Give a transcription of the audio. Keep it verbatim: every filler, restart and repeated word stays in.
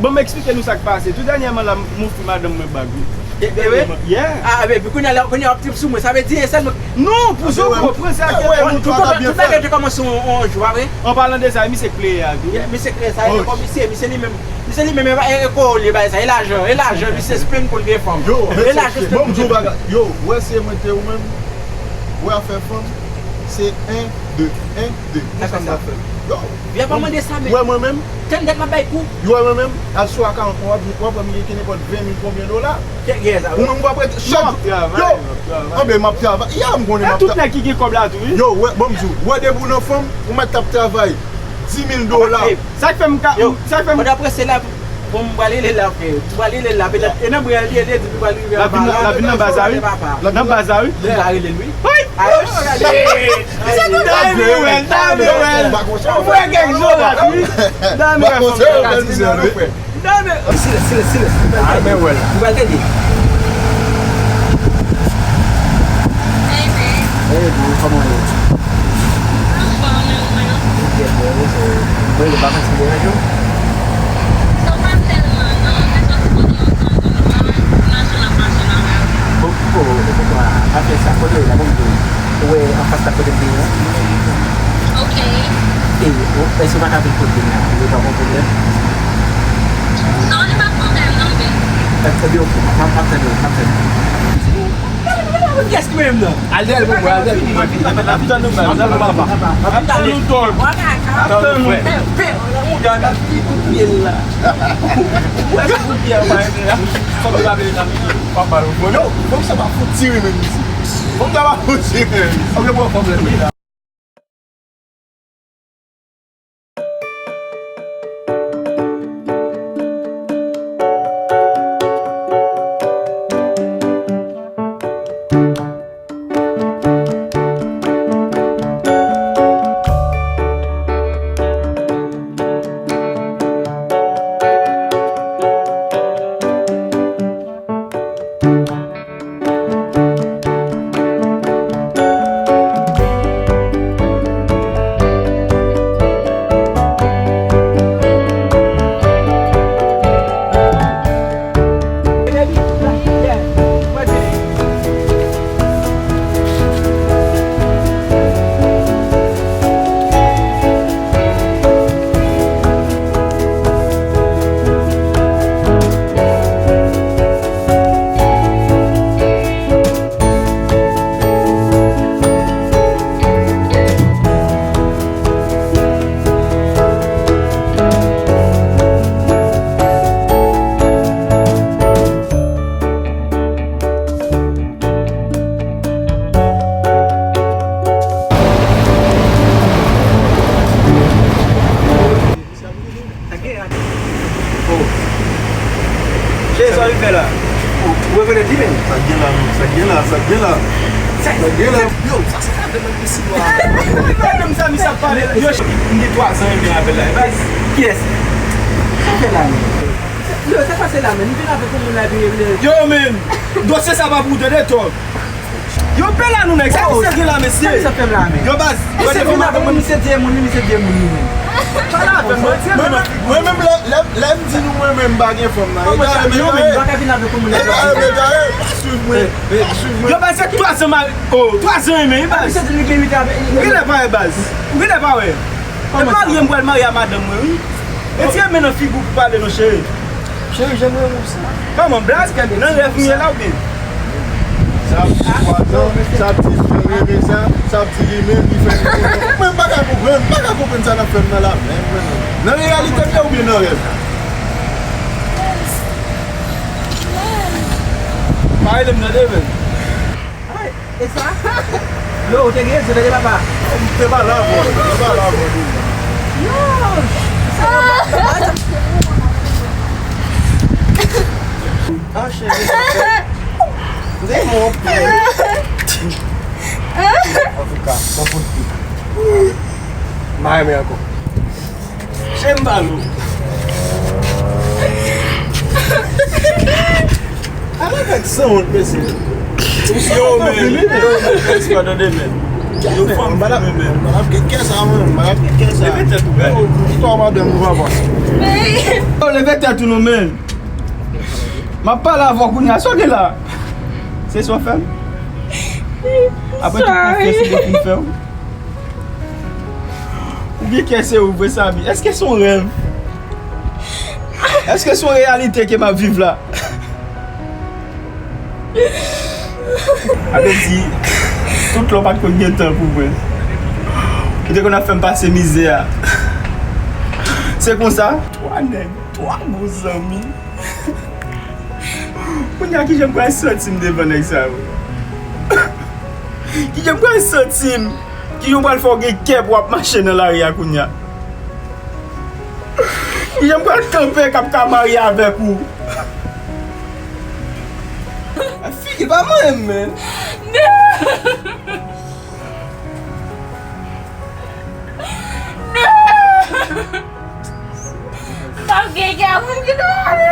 Bon, m eksplike nou sa k pase. Tou dènyèman la, m ofri madanm mwen bag, wi. E, e, wi? Yeah. Ah, men, epi kounye a, kounye a, w ap trip sou mwen. Sa vle di, e sèlman, non, pou zo, bro. Pran sa ke, tout bagay te kòmanse yon, yon jou, pa vre? An palan de sa, misye kleye a tou. Yeah, misye kleye sa, e kòm misye, misye li menm, misye li menm, e, e, ko li bay sa, e lajan, e lajan, misye spend pou l gen fanm. Yo, e lajan, bon, m di w bagay. Yo, wè se mwen te ou menm, wè afè fanm, se en, de, en, de. Sa k fè sa? Yo, vye pa mande sa, men. Wè mwen menm? Tann dat m ap bay kou. Yo, wè mwen menm? Al sou akawont mwen, w ap, w ap wè m gen ki nenpòt ven mil konbyen dola. Ou menm, w ap rete chak jou. Yo, anben, m ap travay. Ya, m konnen m ap travay. Tout nèg ki gen kòb la tou, wi. Yo, wè, bon, m di w, wè depi w nan fanm, ou mèt t ap travay di mil dola. Sa k fè m ka, sa k fè m. Mwen daprese la, bon, m pral rele la, frè. M pral rele la, petèt, e nan bra l ye, li di li pral rive anba la. L ap vin nan baz la, wi. Nan baz la, wi. Deja rele l, wi. Wi! Oh, shit! Dame well, dame well. Ou fè kèk zo la, wi. Dame well, frè. Dame. Silans, silans, silans. Dame well. Ou pral tande. Hey, babe. Hey, boo, kòman w ye? Anfòm, e ou menm? Mwen byen, mwen byen, so, mwen, nou pa santi m deranje w? Sa pa tèlman, non, men sòti kote yon tankou nou pa wè, machin ap mache nan lari. Bon, bon, e poukwa, pa fè sa, kote w ye la, bon, bon. Ou wè anfas la kote m te ye a? Ok. E, ou, èske w pa ka vin kote m la? Ou pa gon pwoblèm? Non, li pa pwoblèm, non, babe. E, ebyen, ok, m ap, m ap tann ou, m ap tann ou. Kiyès ki menm nan? Al dèyè l pou mwen, al dèyè l pou mwen. N ap tann nou, n ap tann nou, papa. N ap tann nou, Tòl. N ap tann nou, frè. Pè, pè, on gade ki kout pye l la. Ou wè se kout pye a pa renmen a? Fòk li pa vle nan pye. Pa ba l, bon. Yo, fòk sa pa fout tire menm isi. Fòk sa pa fout tire menm isi. Fòk yo pran fòm lè la. Fè la. Ou rekonèt li menm? Sa k gen la menm? Sa k gen la? Sa k gen la? Sa k gen la? Yo, sa se madanm mwen ki si lwa. Madanm sa, mi sa pale. Yo, m gen twa zan e demi avè l la. E baz. Kiyès? Sa fè la menm? Yo, sa pase la menm? M vin avèk yon moun la epi yo vle. Yo menm, dosye sa pa pou ou tande, Tòg. Yo pè la nou nèg, sa misye gen la mesye? Sa misye ap fè m la menm? Yo baz, yo te fè madanm mwen. Misye vye moun, misye vye moun li menm. Pale avè m non. Mwen menm lè, lè, lè m di nou mwen menm m pa gen fanm nan. Egal, men yo menm pa ka vin avèk yon moun nan. Egal, men egal, swiv mwen, swiv mwen. Yo baz se twa zan mari, oh, twa zan e demi, baz. Misye di li gen uit an avèk. Ou genlè pa wè baz. Ou genlè pa wè. E marye m pral marye a madanm mwen wi. Retire men nan figi w pou pale non cheri. Cheri, jan m renmen w sa. Kòman, baz? Nan rèv ou ye la oubyen? Sa ap di twa zan, sa ap di li renmen sa, sa ap di li menm li fè li kontan. Mwen m pa ka konprann, m pa ka konprann sa n ap fè m nan la menm mwen menm. Nan reyalite m ye oubyen nan rèv? Pa rele m tande menm. E sa? Yo, ou te gen rezon, tande papa. M te pale avè w, m te pale avè w deja. Yo! Sa va, sa va. Ah, cheri, sa fè. M te gen yon pil. Antouka, bon pou l pi. M pa renmen ankò. Chen balo. Ala nèg sanwont mesye. Yo men, yo men, pèdi pa tande men. Yo fanm fou men. M pa t ap kite kè sa mwen, m pa t ap kite kè sa. Leve tèt ou gade. Istwa madanm ou papa. Yo leve tèt ou non men. M ap pale avè w kounye a, sa w gen la? Se sa w fè m? Apre tout konfyans ou gen pou m fè w? Ou gen kè se ou vre, Samy. Èske se yon rèv? Èske se yon reyalite ke m ap viv la? Sa vle di, tout lè w pa t konn gen tan pou mwen. Ou te konn ap fè m pase mizè a. Se konsa? Twa nèg, twa bon zanmi. Kounye a, kijan m pral santi m devan nèg sa yo? Kijan m pral santi m? Kijan w pral fè w gen kè pou w ap mache nan lari a kounye a? Kijan m pral kanpe k ap ka marye avèk ou? Figi pa manyen m, menn. M ap gen kè moun ki dwe ale.